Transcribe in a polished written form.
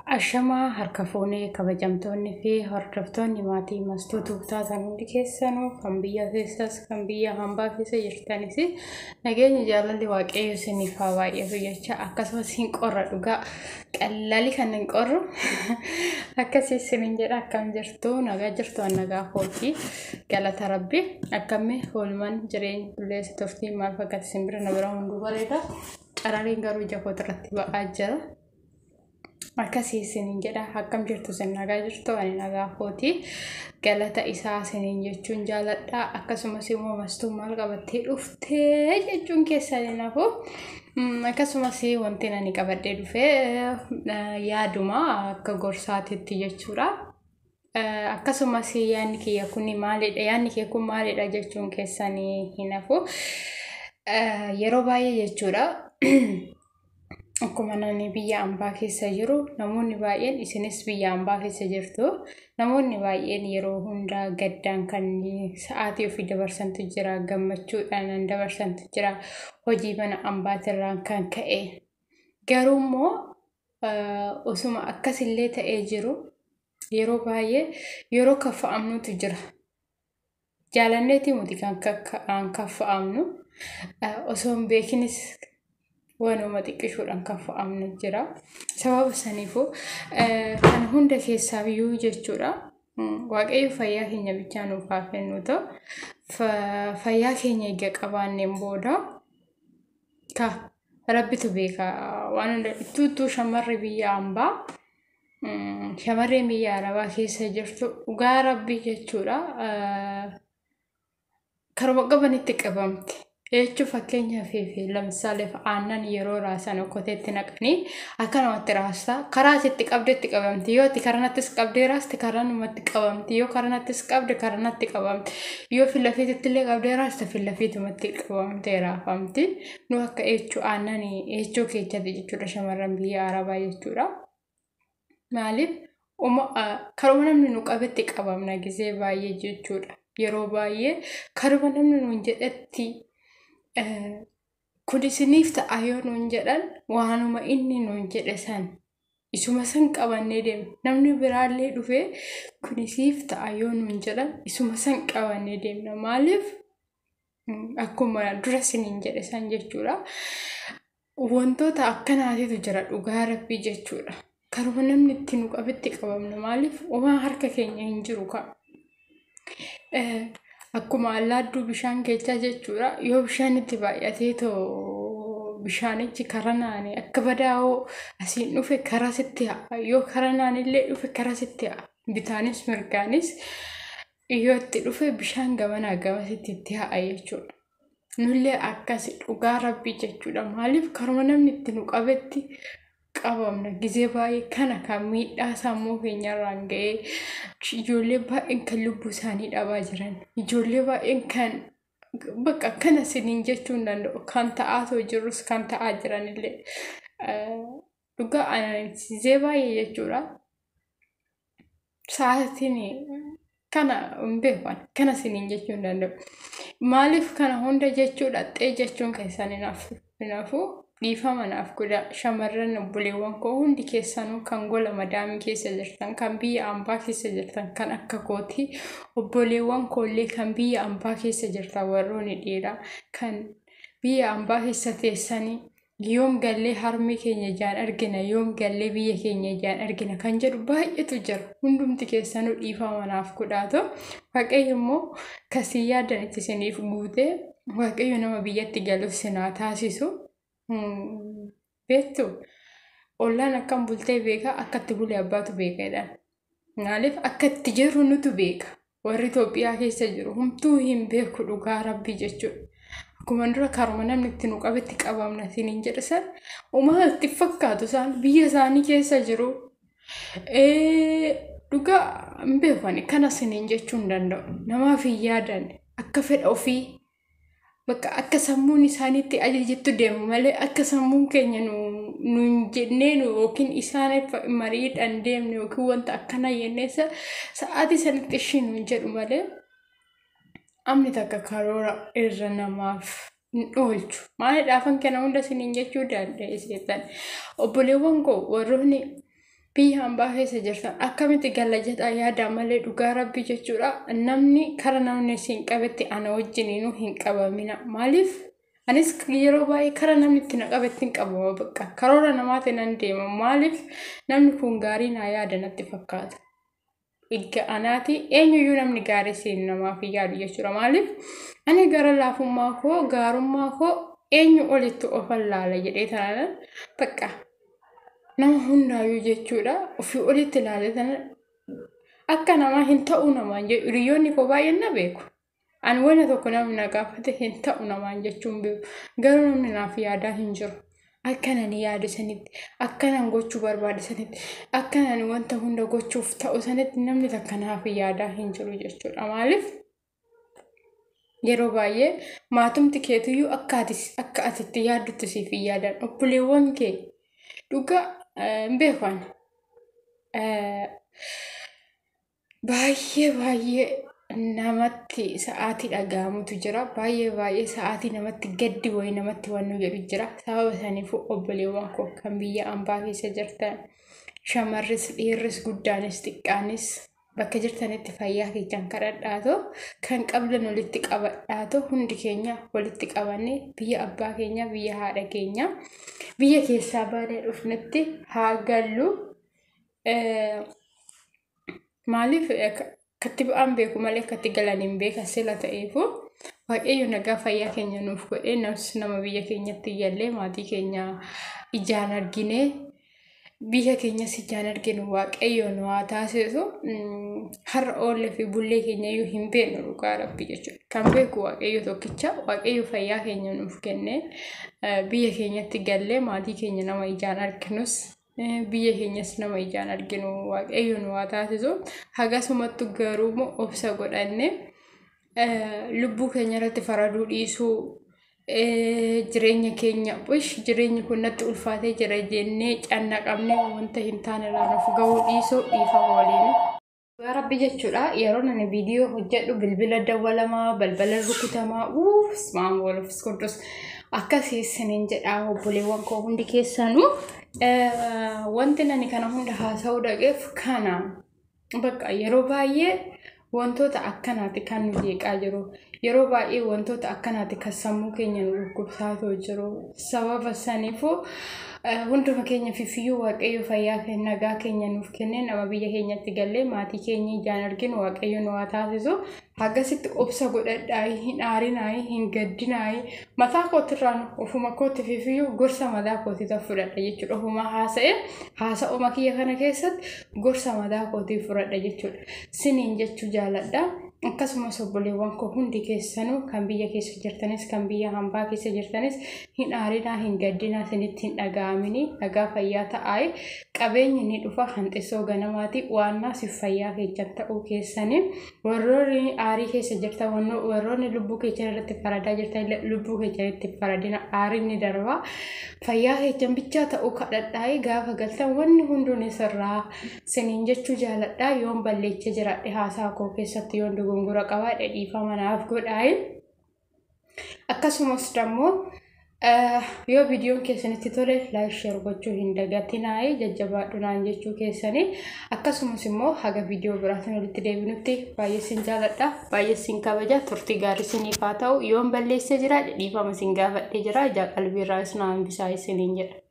Ashamaa harka fuunee kabajamtoonni fi hordoftoonni maatii Mastuu taatan hundi keessanuu, kan biyya keessas kan biyya hambaa keessa jirtanis, nageenya jaalalli Waaqayyo isiniif haa baay'atu jecha. Akkasumas hin qorra, dhugaa qallalii kan hin qorru akkasii isiniin jedha. Akkam jirtu? Nagaa jirtu? An nagaa kooti, galata Rabbi. Akkamii oolmaan jireenya qilleensa turtii maal fakkaata isin bira? Na bira hunduu bareeda, carariin garuu ija kooti irratti ba'aa jira. Akkasii isiniin jedha. Akkam jirtu isin? Nagaa jirtu? Ani nagaa kooti, galata isaa isiniin jechuun jaaladha. Akkasumas immoo Mastuun maal qabattee dhuftee jechuun keessan hafu. Akkasumas wanti ani qabadhee dhufee yaaduma akka gorsaatitti jechuudha. Akkasumas yaadni kiyya kun maalidha, yaadni kee kun maalidha jechuun keessan hin hafu. Yeroo baay'ee jechuudha. Akkuma namni biyya ambaa keessa jiru, namoonni baay'een, isinis biyya ambaa keessa jirtu, namoonni baay'een yeroo hundaa gaddaan kan sa'aatii ofii dabarsantu jira, gammachuudhaan dabarsantu jira, hojii mana ambaatirraan kan ka'e. Garuu immoo osuma akkasillee ta'ee jiru, yeroo baay'ee yeroo kaffa'amnutu jira. Jaalanneetii muti kan kaffa'amnu, osoo hin beekinis waanuma xiqqishuudhaan kaffa'amnu jira. Sababa saniifuu kan hunda keessaa iyyuu jechuudha. Waaqayyo fayyaa keenya bichaa nuuf haa kennu ta'u, fayyaa keenya eega qabaanneen booda ka Rabbitu beeka waan hunda. Ittuu shamarri biyya ambaa, shamarreen biyya arabaa keessa jirtu, dhugaa Rabbii jechuudha. Karuma qabanitti qabamti. Jechuun fakkeenyaaf fi lamsaaleef aannan yeroo raasan okkoteetti naqanii akka namatti raastaa karaa asitti qabdeetti qabamti. Yoo ati karanattis qabdee raaste, karanumatti qabamti. Yoo karanattis qabde, karanatti qabamti. Yoo fillafiititti illee qabdee raaste, fillafiitumatti qabamtee raafamti. Nu akka eechuu aannanii eechuu keessatti jechuudha, shamarran biyya arabaa jechuudha. Maaliif karuma namni nu qabetti qabamna gisee baay'ee jechuudha. Yeroo baay'ee karuma namni nuun jedhetti, kun isiniif ta'a yoo nuun jedhan, waanuma inni nuun jedhe san isuma san qabannee deemna. Namni biraallee dhufee kun isiif ta'a yoo nuun jedhan, isuma san qabannee deemna. Maaliif? Akkuma dura isiniin jedhe san jechuudha. Wantoota akkanaatitu jira, dhugaa Rabbii jechuudha. Karuma namni itti nu qabetti qabamna. Maaliif? Homaa harka keenya hin jiru ka'a. Akkuma allaadduu bishaan keessaa jechuudha. Yoo bishaan itti baay'atee too, bishaanichi karaa akka badaa'oo asiin dhufe karaa sitti ha'a. Yoo karaa naanillee dhufe, karaa sitti ha'a. Bitaanis mirgaanis yoo itti dhufe, bishaan gamanaa gamasitti itti ha'a jechuudha. Nullee akkas, dhugaa Rabbii jechuudha. Maaliif? Karuma namni itti nu qabetti qabamna. Gizee baay'ee kana kan miidhaa sammuu keenyarraan ga'ee, ijoollee baay'een kan lubbuu isaanii dhabaa jiran, ijoollee baay'een kan bakka akkana isiniin jechuu hin danda'u, kan ta'aatoo jirus kan ta'aa jiranillee, dhugaa gizee baay'ee jechuudha. Sa'aatiin kana hin beeku, kana isiniin jechuu hin danda'u. Maaliif kana hunda jechuudha xee jechuun keessan hin hafu. Dhiifama naaf godha, shamarran obboleewwan koo hundi keessanuu, kan gola madaamii keessa jirtan, kan biyya ambaa keessa jirtan, kan akka kootii obboleewwan koollee kan biyya ambaa keessa jirtan, warroonni dhiiraa kan biyya ambaa keessa teessanii yoom gallee harmee keenya ijaan argina, yoom gallee biyya keenya ijaan argina kan jedhu baay'eetu jira. Hundumti keessanuu dhiifama naaf godhaatu. Waaqayyo immoo kasii yaadan itti isiniif guutee, Waaqayyo nama biyyatti galuuf sinaa taasisu. Beektu, ollaan akkam bultee beeka, akka itti bule abbaatu beeka jedhan. Maaliif? Akka itti jiru nutu beeka. Warri Itoophiyaa keessa jiru humtuu hin beeku, dhugaa Rabbii jechuudha. Akkuma dura karuma namni itti nu qabetti qabamna isiniin jedhe san, uumaa itti fakkaatu isaan biyya isaanii keessa jiru. Dhugaa hin beeku, ani kana isiniin jechuu hin danda'u. Namaaf hin yaadan, akka fedha ofii bakka akka sammuun isaaniitti ajajettu deemu malee, akka sammuun keenya nu hin jennee nu yookiin isaan mariidhaan deemne yookiin wanta akkana jennee sa'aatii sanitti ishii nuun jedhu malee, amni takka karoora irra namaaf hin oolchu. Maalidhaafan kana hunda isiniin jechuu danda'e seetan? Obboleewwan koo warroonni Biyya hambaa keessa jirtan akkamitti galla jedhaa yaada malee, dhugaa rabbi jechuudha. Namni kara namni isin qabetti ana wajjiniinuu hin qabamina. Maaliif anis yeroo baay'ee kara namni itti na qabetti hin qabama, bakka karoora namaatiin nan deema. Maaliif namni kun gaarii naa yaada natti fakkaata. Igga anaati eenyuyyuu namni gaarii isin namaaf hin yaadu jechuudha. Maaliif ani gara laafummaa koo, gaarummaa koo eenyu olitti ofan laala jedhee taanaan, bakka nama hundaayyuu jechuudha ofii olitti ilaale taanaan akka namaa hin ta'u namaan jedhu. Hiriyoonni koo baay'een na beeku. Ani wanta tokko namni na gaafate hin ta'u namaan jechuun beeku. Garuu namni naaf yaadaa hin jiru. Akka nani yaadu sanitti, akka nan gochuu barbaadu sanitti, akka nani wanta hunda gochuuf ta'u sanitti namni takka naaf yaadaa hin jiru jechuudha. Maaliif yeroo baay'ee maatumti keetiyyuu akka ati itti yaaddutti siif hin yaadan. Obboleewwan kee dhugaa hin beekan. Baay'ee baay'ee namatti sa'aatii dhaga'amutu jira. Baay'ee baay'ee sa'aatii namatti gaddi wayii namatti wannu jedhu jira. Sababa saniifuu obboleewwan koo kan biyya ambaa keessa jirtan, shamarris dhiirris guddaanis xiqqaanis, bakka jirtanitti fayyaa keessan kadhadhaatoo, kan qabdan walitti qabadhaatoo, hundi keenya walitti qabannee biyya abbaa keenya, biyya haadha keenya, biyya keessaa baanee dhufnetti haa gallu. Maaliif akkatti ba'aan beeku malee akkatti galan hin beekan sila ta'eefu, Waaqayyo nagaa fayyaa keenya nuuf godhee nams nama biyya keenyatti gallee maatii keenya ijaan arginee biyya keenyas ijaan arginu Waaqayyo nu haa taasisu. Har'a oollee fi bullee keenya iyyuu hin beeknu, dhugaa rabbi jechuudha. Kan beeku Waaqayyo tokkicha. Waaqayyo fayyaa keenya nuuf kennee biyya keenyatti gallee maatii keenya nama ijaan arginus, biyya keenyas nama ijaan arginu Waaqayyo nu haa taasisu. Hagasumattu garuu immoo obsa godhanne, lubbuu keenya irratti faraduu dhiisuu, jireenya keenya ush jireenyi kun natti ulfaatee jira jennee cannaqamnee wanta hin taane irraan of gahuu dhiisuu, dhiifama waliin. Dhugaa rabbi jechuudha, yeroo nani viidiyoo hojjedhu bilbila dawwalamaa, balbala rukutamaa, uff maam walofis qudus akkasii isiniin jedha. Obboleewwan koo hundi keessanuu, wanti nani kana hunda haasa'uu dhaqeef kana, bakka yeroo baay'ee wantoota akkanaati kan nu jeeqaa jiru. Yeroo baay'ee wantoota akkanaati kan sammuu keenya nu dhukkubsaatoo jiru. Sababa saniifuu hunduma keenya fifiyyuu Waaqayyo fayyaa fi nagaa keenya nuuf kennee nama biyya keenyatti gallee maatii keenya ijaan arginu Waaqayyo nu haa taasisu. Hagasitti obsa godhadhaayi, hin aarinaayi, hin gaddinaayi. Mataa kootirraan ofuma kootti fifiyyuu gorsa mataa kootii fudhadha jechuudha. Ofuma haasa'e haasa'uma kiyya kana keessatti gorsa mataa kootii fudhadha jechuudha. Siniin jechuu jaaladha. Akkasumas obboleewwan koo hundi keessanuu, kan biyya keessa jirtanis kan biyya hambaa keessa jirtanis, hin aarinaa, hin gaddinaa, isinitti hin dhaga'amini, nagaa fayyaa ta'aa. Qabeenyi ni dhufa, hanxisoo ganamaati. Waannaa siif fayyaa keessan ta'uu keessanii, warroonni aarii keessa jirtan, warroonni lubbuu keessan irratti faradaa jirtan, lubbuu keessanitti faradina. Aariin ni darba. Fayyaa keessan bichaa ta'uu kadhadhaa, gaafa galtan wanni hunduu ni sirraa siniin jechuu jaaladha. Yoon balleecha jiraadhe, haasaa koo keessatti yoon dogongora qabaadhe, dhiifama naaf godhaayi. Akkasumas dammoo yoo viidiyoon keessanitti tole like, share gochuu hin dagatinaayi, jajjabaadhu naan jechuu keessanii. Akkasumas immoo haga viidiyoo biraatiin walitti deebinutti baay'ee sin jaaladha, baay'ee sin kabaja. Turtii gaarii siniif haa ta'u. Yoon balleessee jira, dhiifama sin gaafadhee jira. Ijaa qalbii irraa isin hambisaa isiniin jedha.